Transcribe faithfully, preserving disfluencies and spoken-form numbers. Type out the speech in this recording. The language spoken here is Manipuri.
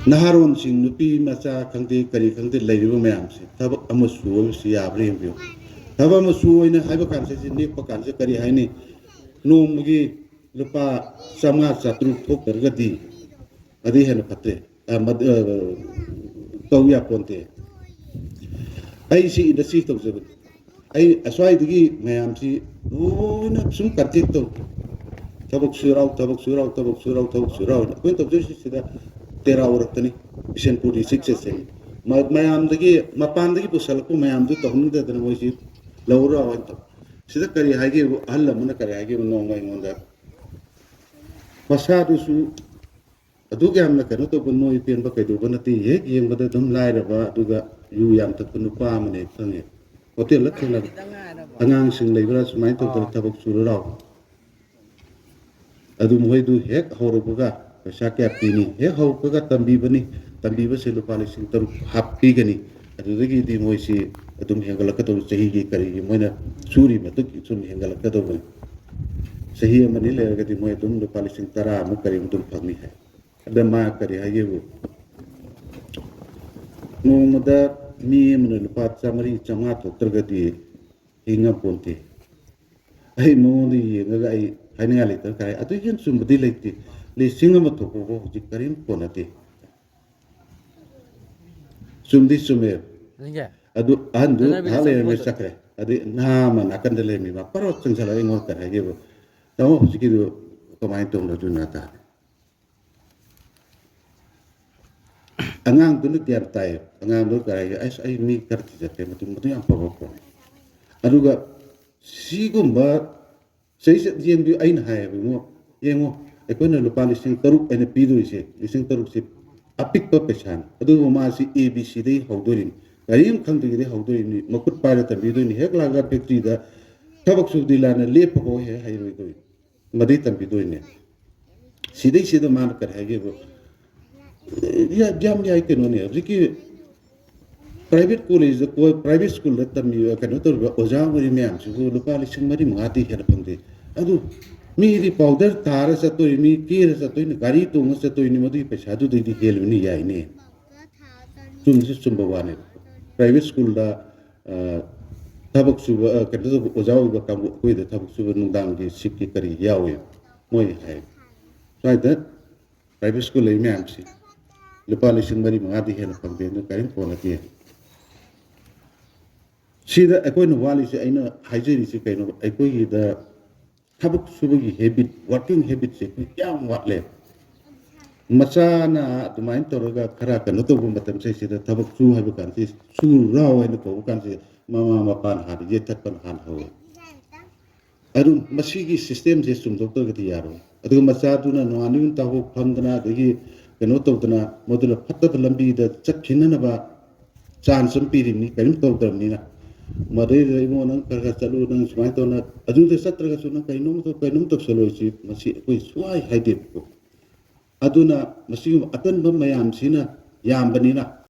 ꯅꯍꯥꯔꯣꯟꯁꯤꯡ, ꯅꯨꯄꯤ ꯃꯆꯥ ꯈꯪꯗꯦ, ꯀꯔꯤ ꯈꯪꯗꯦ, ꯂꯩꯔꯤꯕ ꯃꯌꯥꯝꯁꯦ ꯊꯕꯛ ꯑꯃ ꯁꯨ ꯍꯥꯏꯕꯁꯤ ꯌꯥꯕ꯭ꯔꯥ ꯌꯦꯡꯕꯤꯌꯨ꯫ ꯊꯕꯛ ꯑꯃ ꯁꯨ ꯍꯥꯏꯅ ꯍꯥꯏꯕ ꯀꯥꯟꯁꯤꯗ, ꯅꯦꯛꯄ ꯀꯥꯟꯁꯤꯗ ꯀꯔꯤ ꯍꯥꯏꯅꯤ? ꯅꯣꯡꯃꯒꯤ ꯂꯨꯄꯥ ꯆꯥꯝꯃꯉꯥ ꯆꯥꯇ꯭ꯔꯨꯛ ꯊꯣꯛꯇ꯭ꯔꯒꯗꯤ ꯑꯗꯩ ꯍꯦꯟꯅ ꯐꯠꯇꯦ, ꯑ, ꯃꯗ-, ꯑ, ꯇꯧ ꯌꯥꯄꯣꯟꯇꯦ꯫ ꯑꯩ ꯁꯤ ꯏꯟꯗꯁꯇ꯭ꯔꯤ ꯇꯧꯖꯕꯅꯤ꯫ ꯑꯩ ꯑꯁ꯭ꯋꯥꯏꯗꯒꯤ ꯃꯌꯥꯝꯁꯤ ꯂꯣꯏꯅ ꯁꯨꯝ ꯀꯟꯇꯦꯛ ꯇꯧ꯫ ꯊꯕꯛ ꯁꯨꯔꯥꯎ, ꯊꯕꯛ ꯁꯨꯔꯥꯎ, ꯊꯕꯛ ꯁꯨꯔꯥꯎ, ꯊꯕꯛ ꯁꯨꯔꯥꯎ꯫ ꯑꯩꯈꯣꯏꯅ ꯇꯧꯖꯔꯤꯁꯤ ꯁꯤꯗ ꯇꯦꯔꯥ ꯎꯔꯛꯇꯅꯤ, ꯕꯤꯁꯦꯟꯄꯨꯔ ꯗꯤꯁꯇ꯭ꯔꯤꯛ ꯆꯠꯆꯅꯤ꯫ ꯃ-, ꯃꯌꯥꯝꯗꯒꯤ, ꯃꯄꯥꯟꯗꯒꯤ ꯄꯨꯁꯜꯂꯛꯄ ꯃꯌꯥꯝꯗꯨ ꯇꯧꯍꯟꯅꯤꯡꯗꯗꯅ ꯃꯣꯏꯁꯤ ꯂꯧꯔꯥꯎ ꯍꯥꯏꯅ ꯇꯧ꯫ ꯁꯤꯗ ꯀꯔꯤ ꯍꯥꯏꯒꯦꯕꯨ, ꯑꯍꯜ ꯑꯃꯅ ꯀꯔꯤ ꯍꯥꯏꯒꯦꯕꯨ, ꯅꯣꯡꯃ ꯑꯩꯉꯣꯟꯗ ꯃꯁꯥꯗꯨꯁꯨ ꯑꯗꯨꯛ ꯌꯥꯝꯅ ꯀꯩꯅꯣ ꯇꯧꯕ, ꯅꯣꯏ ꯄꯦꯟꯕ ꯀꯩꯗꯧꯕ ꯅꯠꯇꯦ꯫ ꯍꯦꯛ ꯌꯦꯡꯕꯗ ꯑꯗꯨꯝ ꯂꯥꯏꯔꯕ, ꯑꯗꯨꯒ ꯌꯨ ꯌꯥꯝ ꯊꯛꯄ ꯅꯨꯄꯥ ꯑꯃꯅꯦ ꯈꯪꯉꯦ꯫ ꯍꯣꯇꯦꯜꯗ ꯊꯦꯡꯅꯕ ꯑꯉꯥꯡꯁꯤꯡ ꯂꯩꯕ꯭ꯔꯥ, ꯁꯨꯃꯥꯏꯅ ꯇꯧꯗꯅ ꯑꯥ꯫ ꯊꯕꯛ ꯁꯨꯔ ꯂꯥꯎ꯫ ꯑꯗꯨ ꯃꯈꯣꯏꯗꯨ ꯍꯦꯛ ꯍꯧꯔꯛꯄꯒ ꯄꯩꯁꯥ ꯀꯌꯥ ꯄꯤꯅꯤ? ꯍꯦꯛ ꯍꯧꯔꯛꯄꯒ ꯇꯝꯕꯤꯕꯅꯤ, ꯇꯝꯕꯤꯕꯁꯦ ꯂꯨꯄꯥ ꯂꯤꯁꯤꯡ ꯇꯔꯨꯛ ꯍꯥꯞꯄꯤꯒꯅꯤ꯫ ꯑꯗꯨꯗꯒꯤꯗꯤ ꯃꯣꯏꯁꯤ ꯑꯗꯨꯝ ꯍꯦꯟꯒꯠꯂꯛꯀꯗꯧꯕ, ꯆꯍꯤꯒꯤ ꯀꯔꯤꯒꯤ ꯃꯣꯏꯅ ꯁꯨꯔꯤ ꯃꯇꯨꯡ ꯁꯨꯝ ꯍꯦꯟꯒꯠꯂꯛꯀꯗꯧꯕꯅꯤ꯫ ꯆꯍꯤ ꯑꯃꯅꯤ ꯂꯩꯔꯒꯗꯤ ꯃꯣꯏ ꯑꯗꯨꯝ ꯂꯨꯄꯥ ꯂꯤꯁꯤꯡ ꯇꯔꯥꯃꯨꯛ ꯀꯔꯤꯃꯨꯛ ꯑꯗꯨꯝ ꯐꯪꯅꯤ ꯍꯥꯏ꯫ ꯑꯗ ꯃꯥ ꯀꯔꯤ ꯍꯥꯏꯒꯦꯕꯨ, ꯅꯣꯡꯃꯗ ꯃꯤ ꯑꯃꯅ ꯂꯨꯄꯥ ꯆꯥꯃꯔꯤ ꯆꯥꯝꯃꯉꯥ ꯊꯣꯛꯇ꯭ꯔꯒꯗꯤ ꯍꯤꯡꯉꯝꯄꯣꯟꯇꯦ꯫ ꯑꯩ ꯃꯉꯣꯟꯗ ꯌꯦꯡꯉꯒ ꯑꯩ ꯍꯥꯏꯅꯤꯡꯉꯥꯏ ꯂꯩꯇꯅ ꯀꯥꯏ꯫ ꯑꯗꯨ ꯍꯦꯟꯅ ꯆꯨꯝꯕꯗꯤ ꯂꯩꯇꯦ꯫ ꯂꯤꯁꯤꯡ ꯑꯃ ꯊꯣꯛꯄꯕꯨ ꯍꯧꯖꯤꯛ ꯀꯔꯤꯝ ꯀꯣꯟꯅꯗꯦ꯫ ꯆꯨꯝꯗꯤ ꯆꯨꯝꯃꯦ꯫ ꯅꯤꯡꯖꯦ? ꯑꯗꯨ ꯑꯍꯟꯗꯨ ꯅꯅꯥꯏ ꯉꯥꯏꯍꯥꯛ ꯂꯩꯔꯝꯃꯦ, ꯕꯤꯗꯤꯑꯣ ꯆꯠꯈ꯭ꯔꯦ꯫ ꯑꯗꯩ ꯅꯍꯥ ꯑꯃ ꯅꯥꯀꯟꯗ ꯂꯩꯔꯝꯃꯤ, ꯃꯥ ꯄꯔꯣꯠ ꯆꯪꯁꯜꯂꯒ ꯑꯩꯉꯣꯟꯗ ꯀꯔꯤ ꯍꯥꯏꯒꯦꯕꯨ, "ꯇꯥꯃꯣ, ꯍꯧꯖꯤꯛꯀꯤꯗꯨ ꯀꯃꯥꯏꯅ ꯇꯧꯅꯗꯣꯏꯅꯣ ꯍꯥꯏꯇꯥꯔꯦ?" ꯑꯉꯥꯡꯗꯨꯅ ꯒ꯭ꯌꯥꯟ ꯇꯥꯏꯌꯦ꯫ ꯑꯉꯥꯡꯗꯨꯅ ꯀꯔꯤ ꯍꯥꯏꯒꯦ, "ꯑꯁ, ꯑꯩ ꯃꯤ ꯈꯔ ꯊꯤꯖꯠꯀꯦ, ꯃꯗꯨ, ꯃꯗꯨ ꯌꯥꯝ ꯐꯕ ꯄꯣꯠꯅꯤ"꯫ ꯑꯗꯨꯒ ꯁꯤꯒꯨꯝꯕ ꯁꯤꯗꯩꯁꯤꯗ ꯌꯦꯡꯕꯤꯌꯨ, ꯑꯩꯅ ꯍꯥꯏꯌꯦꯕ, "ꯏꯕꯨꯡꯉꯣ, ꯌꯦꯡꯉꯣ, ꯑꯩꯈꯣꯏꯅ ꯂꯨꯄꯥ ꯂꯤꯁꯤꯡ ꯇꯔꯨꯛ ꯑꯩꯅ ꯄꯤꯗꯣꯏꯁꯦ, ꯂꯤꯁꯤꯡ ꯇꯔꯨꯛꯁꯦ ꯑꯄꯤꯛꯄ ꯄꯩꯁꯥꯅꯤ, ꯑꯗꯨꯕꯨ ꯃꯥꯁꯤ ꯑꯦ ꯕꯤ ꯁꯤꯗꯒꯤ ꯍꯧꯗꯣꯔꯤꯅꯤ, ꯀꯔꯤꯝ ꯈꯪꯗ꯭ꯔꯤꯉꯩꯗꯒꯤ ꯍꯧꯗꯣꯔꯤꯅꯤ, ꯃꯈꯨꯠ ꯄꯥꯏꯔ ꯇꯝꯕꯤꯗꯣꯏꯅꯤ, ꯍꯦꯛ ꯂꯥꯛꯑꯒ ꯐꯦꯛꯇ꯭ꯔꯤꯗ ꯊꯕꯛ ꯁꯨꯕꯗꯤ ꯂꯥꯟꯅ ꯂꯦꯞꯄꯀꯣ ꯍꯦꯛ ꯍꯩꯔꯣꯏꯗꯣꯏꯅꯤ, ꯃꯗꯩ ꯇꯝꯕꯤꯗꯣꯏꯅꯦ"꯫ ꯁꯤꯗꯩꯁꯤꯗ ꯃꯥꯅ ꯀꯔꯤ ꯍꯥꯏꯒꯦꯕꯨ, ꯌꯥ-, ꯌꯥꯝ ꯌꯥꯏ ꯀꯩꯅꯣꯅꯦ, ꯍꯧꯖꯤꯛꯀꯤ ꯄ꯭ꯔꯥꯏꯚꯦꯠ ꯀꯣꯂꯦꯖꯇ, ꯄ꯭ꯔꯥꯏꯚꯦꯠ ꯁ꯭ꯀꯨꯜꯗ ꯇꯝꯃꯤꯕ, ꯀꯩꯅꯣ ꯇꯧꯔꯤꯕ ꯑꯣꯖꯥ ꯑꯣꯏꯔꯤ ꯃꯌꯥꯝꯁꯤꯕꯨ ꯂꯨꯄꯥ ꯂꯤꯁꯤꯡ ꯃꯔꯤ ꯃꯉꯥꯗꯤ ꯍꯦꯟꯅ ꯐꯪꯗꯦ꯫ ꯑꯗꯨ ꯃꯤꯗꯤ ꯄꯥꯎꯗꯔ ꯊꯥꯔ ꯆꯠꯇꯣꯏꯅꯤ, ꯀꯦꯔ ꯆꯠꯇꯣꯏꯅꯤ, ꯒꯥꯔꯤ ꯇꯣꯡꯉ ꯆꯠꯇꯣꯏꯅꯤ, ꯃꯗꯨꯒꯤ ꯄꯩꯁꯥꯗꯨꯗꯩꯗꯤ ꯍꯦꯜꯂꯨꯅꯤ ꯌꯥꯏꯅꯦ꯫ ꯆꯨꯝꯁꯨ ꯆꯨꯝꯕ ꯋꯥꯅꯦꯕ꯫ ꯄ꯭ꯔꯥꯏꯚꯦꯠ ꯁ꯭ꯀꯨꯜꯗ ꯊꯕꯛ ꯁꯨꯕ, ꯀꯩꯅꯣ ꯇꯧꯕ ꯑꯣꯖꯥ ꯑꯣꯏꯕ ꯀꯥꯡꯕꯨ ꯑꯩꯈꯣꯏꯗ ꯊꯕꯛ ꯁꯨꯕ ꯅꯨꯡꯗꯥꯡꯒꯤ ꯁꯤꯞꯀꯤ ꯀꯔꯤ ꯌꯥꯎꯋꯦꯕ꯫ ꯃꯣꯏ ꯍꯥꯏ, ꯁ꯭ꯋꯥꯏꯗ ꯄ꯭ꯔꯥꯏꯚꯦꯠ ꯁ꯭ꯀꯨꯜ ꯂꯩ ꯃꯌꯥꯝꯁꯤ ꯂꯨꯄꯥ ꯂꯤꯁꯤꯡ ꯃꯔꯤ ꯃꯉꯥꯗꯤ ꯍꯦꯟꯅ ꯐꯪꯗꯦ, ꯑꯗꯨ ꯀꯔꯤꯝ ꯀꯣꯟꯅꯗꯦ꯫ ꯁꯤꯗ ꯑꯩꯈꯣꯏꯅ ꯋꯥꯠꯂꯤꯁꯦ, ꯑꯩꯅ ꯍꯥꯏꯖꯔꯤꯁꯦ ꯀꯩꯅꯣ, ꯑꯩꯈꯣꯏꯒꯤꯗ ꯊꯕꯛ ꯁꯨꯕꯒꯤ ꯍꯦꯕꯤꯠ, ꯋꯥꯔꯀꯤꯡ ꯍꯦꯕꯤꯠꯁꯦ ꯑꯩꯈꯣꯏ ꯌꯥꯝ ꯋꯥꯠꯂꯦ꯫ ꯃꯆꯥꯅ ꯑꯗꯨꯃꯥꯏꯅ ꯇꯧꯔꯒ ꯈꯔ ꯀꯩꯅꯣ ꯇꯧꯕ ꯃꯇꯝꯁꯦ, ꯁꯤꯗ ꯊꯕꯛ ꯁꯨ ꯍꯥꯏꯕ ꯀꯥꯟꯁꯤ, ꯁꯨꯔꯥꯎ ꯍꯥꯏꯅ ꯀꯧꯕ ꯀꯥꯟꯁꯤ, ꯃꯃꯥ ꯃꯄꯥꯅ ꯍꯥꯟꯅ ꯌꯦꯠꯊꯠꯄꯅ ꯍꯥꯟꯅ ꯍꯧꯋꯦ꯫ ꯑꯗꯨ ꯃꯁꯤꯒꯤ ꯁꯤꯁꯇꯦꯝꯁꯦ ꯆꯨꯝꯊꯣꯛꯇ꯭ꯔꯒꯗꯤ ꯌꯥꯔꯣꯏ꯫ ꯑꯗꯨꯒ ꯃꯆꯥꯗꯨꯅ ꯅꯣꯡꯉꯥꯟꯕꯗꯒꯤ ꯅꯨꯃꯤꯠ ꯇꯥꯐꯥꯎ ꯐꯝꯗꯅ, ꯑꯗꯒꯤ ꯀꯩꯅꯣ ꯇꯧꯗꯅ, ꯃꯗꯨꯅ ꯐꯠꯇꯕ ꯂꯝꯕꯤꯗ ꯆꯠꯈꯤꯅꯅꯕ ꯆꯥꯟꯁ ꯑꯃ ꯄꯤꯔꯤꯕꯅꯤ, ꯀꯔꯤꯝ ꯇꯧꯗ꯭ꯔꯕꯅꯤꯅ꯫ ꯃꯗꯩꯗ, "ꯏꯕꯨꯡꯉꯣ, ꯅꯪ ꯈꯔ ꯈꯔ ꯆꯠꯂꯨ, ꯅꯪ ꯁꯨꯃꯥꯏꯅ ꯇꯧꯅ, ꯑꯗꯨꯗ ꯆꯠꯇ꯭ꯔꯒꯁꯨ ꯅꯪ ꯀꯩꯅꯣꯝ ꯇꯧ-, ꯀꯩꯅꯣꯝ ꯇꯧꯁꯜꯂꯣꯏꯁꯤ", ꯃꯁꯤ ꯑꯩꯈꯣꯏ ꯁꯨꯡꯍꯥꯏ ꯍꯥꯏꯗꯦꯕꯀꯣ꯫ ꯑꯗꯨꯅ ꯃꯁꯤꯒꯨꯝꯕ ꯑꯇꯟꯕ ꯃꯌꯥꯝꯁꯤꯅ ꯌꯥꯝꯕꯅꯤꯅ,